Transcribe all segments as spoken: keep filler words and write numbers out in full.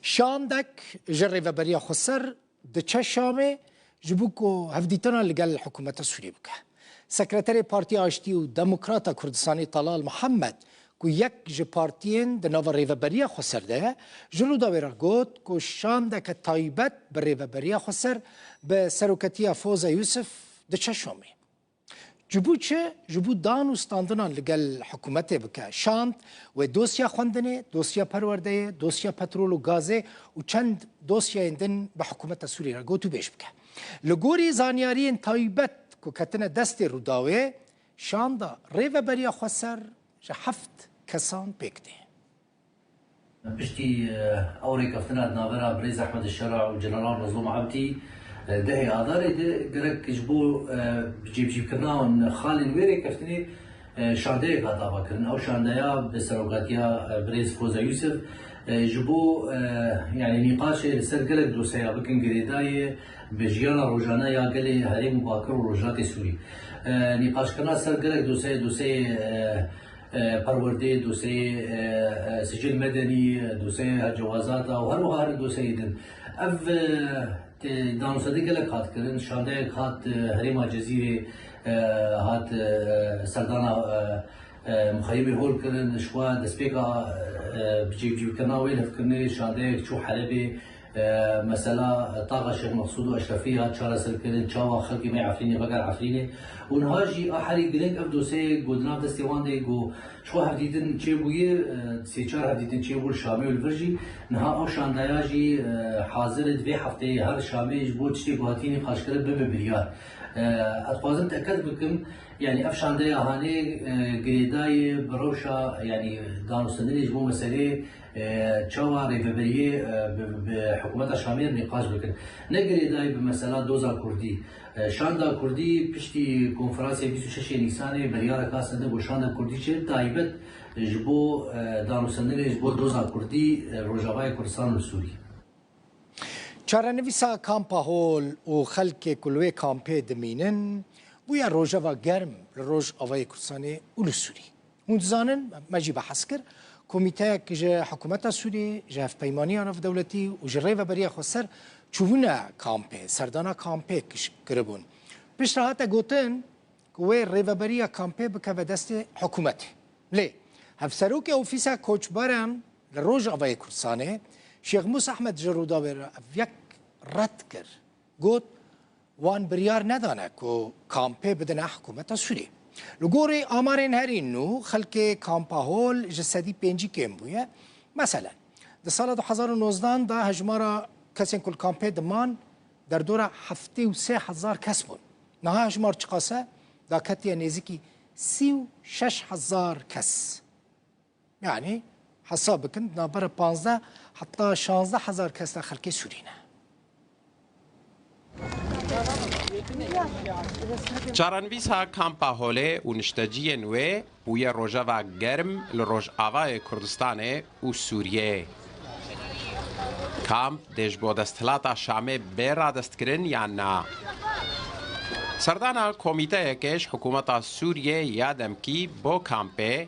Şandek ji Rêveberiya Xweser diçe Şamê ji bo ku hevdîtina li gel hikûmeta Sûriyê bike. Sekreterê Partiya Aştî û Demokrata Kurdistanê Talal Mihemed, ku yek ji partiyên di nava Rêveberiya Xweser de ye, ji Rûdawê re got ku şandeke taybet bi Rêveberiya Xweser bi seroketiya Foza Yusuf diçe Şamê. Ji bo çi? Ji bo dan û standinan li gel hikûmetê bike. Şand wê dosya xwendinê, dosya perwerdeyê, dosya petrol û gazê û çend dosyayên din bi hikûmeta Sûriyê re gotûbêj bike. Li gorî zanyariyên taybet ku ketine destê Rûdawê, şanda Rêveberiya Xweser ji heft kesan pêk tê. Piştî, e, ew rêkeftina di navbera Birêz Ehmed Şera û General Mezlûm Ebdî, e, dehê Adarê de gerek ji bo, e, cêbicîkirina xalên wê rêkeftinê, e, şandeyek hat avakirin. Ew şandeya bi serokatiya, e, Birêz Foza Yusuf, e, ji bo, e, yanî nîqaşê li ser gelek doseya bikin girêdayî bi jiyana rojane ya gelê Herêm û Bakur û Rojhilatê Sûrî. E, nîqaşkirina ser gelek doseyê, doseyê, e, e, perwerdê, dosyeyê, e, e, sicil medenî, dosyeyê cewazata û her wiha her dosyeyê din. Ev, e, te-, danûstendin gelek hat kirin, şandeyek hat, e, herêma Cezîrê, e, hat, e, serdana, e, e, muxeyimê hol kirin, ji xwe destpêka, e, bi cêbicîkirina wê lêvkirinê şandeyek çû Helebê, e, mesela taxa Şêx Mexsûd û Eşrefî hat çareserkirin, çawa xelkê me Efrînê veger Efrînê. Û niha jî a herî girîng ev dosyeyê ku di nav destê wan de ku ji xwe hevdîtin çêbûye, e, sê çar hevdîtin çêbû li Şamê û li vir jî. Niha ew şandeya jî, e, hazir e, di vê hefteyê her Şamê ji bo tiştê ku hatiye nîqaşkirin bibe biryar. E, ez dixwazim teked bikim, yanî ev şandeya hanê, e, girêdayî bi rewşa, yanî danûstendinê ji bo meseleyê e, çawa rêveberiyê, e, bi, bi hikûmeta Şamê re nîqaş bikin. Ne girêdayî bi mesela doza Kurdî. E, şanda Kurdî piştî konferansê bîst û şeş Nîsanê biryarek hat stendin ku şanda Kurdî çi taybet ji bo, e, danûstendinê ji bo doza Kurdî, e, Rojavayê Kurdistan û Sûrî. Çarenivîsa Kampa Hol û xelkê ku li wê kampê dimînin, bûye rojeva germ li Rojavayê Kurdistanê û li Sûrî. Hûn dizanin, me jî behs kir, komîteyek ji hikûmeta Sûriyê, ji hevpeymaniya navdewletî û ji Rêveberiya Xweser çûbûne kampê, serdana kampê kiş-, kiribûn. Piştre hate gotin ku wê rêveberiya kampê bikeve destê hikûmetê. Lê Hevserokê Ofîsa Koçberan li Rojavayê Kurdistanê, Şêx Mûs Ehmed ji Rûdawê re ev yek red kir. Got, wan biryar nedane ku kampê bidine hikûmeta Sûriyê. Li gorî amarên herî nû, xelkê kampa Hol ji sedî pêncî kêm bûye. Meselen, di sala du hezar û nozdan de hejmara kesên ku li kampê diman derdora heftê û sê hezar kes bûn. Niha hejmar çiqas e? Daketiye nêzîkî sî û şeş hezar kes. Yanî hesab bikin, di navbera panzdeh heta şazdeh hezar kes de xelkê Sûrî ne. Çarenivîsa Kampa Holê û nişteciyên wê bûye rojeva germ li Rojavayê Kurdistanê û Sûriyê. Kamp dê ji bo desthilata Şamê bê radestkirin yan na? Serdana komîteyekê ji hikûmeta Sûriyê ya demkî bo kampê,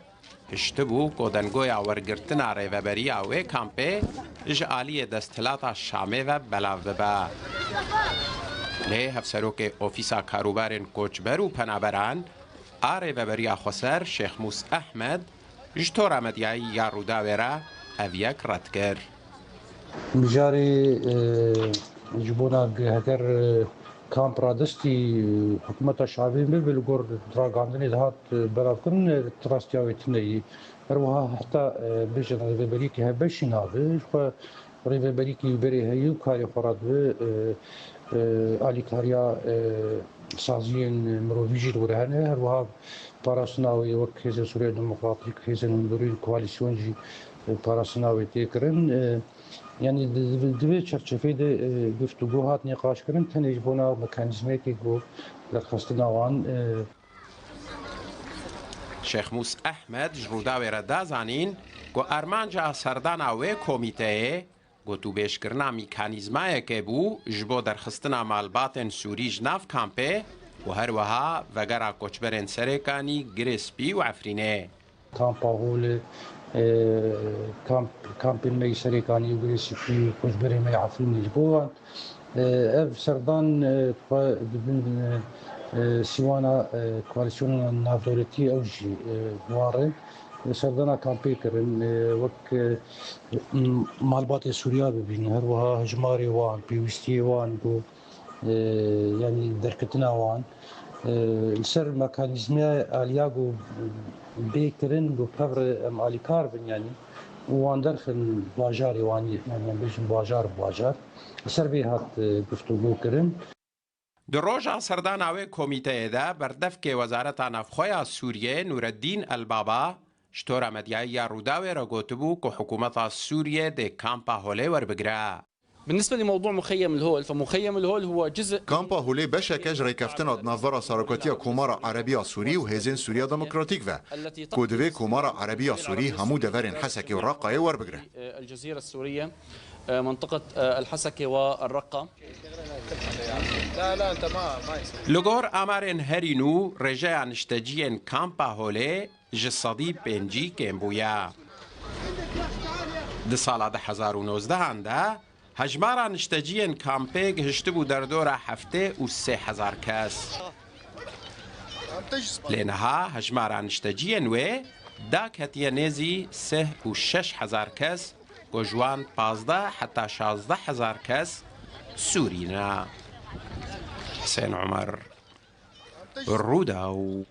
hiştibû ku dengoya wergirtina rêveberiya wê kampê ji aliyê desthilata Şamê ve belav bibe. Lê hevserokê Ofîsa Karûbarên Koçber û Penaberan a Rêveberiya Xweser Şêx Mûs Ehmed ji tora medyayî ya Rûdawê re ev yek red kir. Mijarê, e, ji bona heger, e, kamp radestî, e, hikûmeta Şamê bibe li gor ragandinê dihat, e, belavkirin, e, rastiya wê tune ye. Her wiha heta, e, bêjin rêveberiyekî hevbeş jî nabe. Ji xwe rêveberiyekî berê heye û karê xwe radibe, e, e, alîkariya, e, saziyên mirovî jî li wir hene. Her wiha parastina wê wek Hêzên Sûriya Demokratîk, Hêzên Hundirî, koalîsyon jî, e, parastina wê tê kirin. E, yanî di, di, di vê çerçeveyê de, e, guftûgo hat nîqaşkirin, tenê ji bona mekanîzmeyekê ku derxistina wan, e, Şêx Mûs Ehmed ji Rûdawê re da zanîn ku armanca serdana wê komîteyê gotûbêjkirina mîkanîzmayekê bû ji bo derxistina malbatên Sûrî ji nav kampê û her wiha vegera koçberên Serêkanî, Girê Spî û Efrînê. Kampa Holê E, kamp, kampên me yî Serêkanî û Girê Spî û koçberê me yê Efrînê ji bo wan. E, ev serdan, e, xwe di bin, e, e, sîwana, e, koalîsyona navdewletî ew jî, e, bi wan re, e, serdana kampê kirin. E, wek, e, m-, malbatê Sûriya bibînin, her wiha hejmarê wan, pêwîstiyê wan ku, e, yanî derketina wan, e, li ser mekanîzmeya aliya ku bê kirin, ku bi hev re em alîkar bin, yanî û wan derxin bajarê wan, yanî em bêjin bajar bi bajar. Li ser vê hat, e, guftûgo kirin. Di roja serdana wê komîteyê de berdevkê Wezareta Navxwe ya Sûriyê Nûreddîn Elbaba ji tora medyayî ya Rûdawê re gotibû ku hikûmeta Sûriyê dê kampa Holê werbigire. بالنسبة لموضوع مخيم الهول، فمخيم الهول هو جزء Kampa Holê beşek e ji rêkeftina di navbera Serokatiya Komara Erebiya Sûrî û Hêzên Sûriya Demokratîk ve, ku divê Komara Erebiya Sûrî hemû deverên Hesekê û Reqayê werbigire. الجزيرة السورية، منطقة الحسكة والرقة. Li gor amarên herî nû, rêjeya nişteciyên kampa Holê ji sedî pêncî kêm bûye. Di sala du hezar û nozdehan de hejmara nişteciyên kampê gihiştibû derdora heftê û sê hezar kes. Lê niha hejmara nişteciyên wê daketiye nêzî sih û şeş hezar kes, ku ji wan pazdeh heta şazdeh hezar kes Sûrî ne. Hisên Omer, Rûdaw.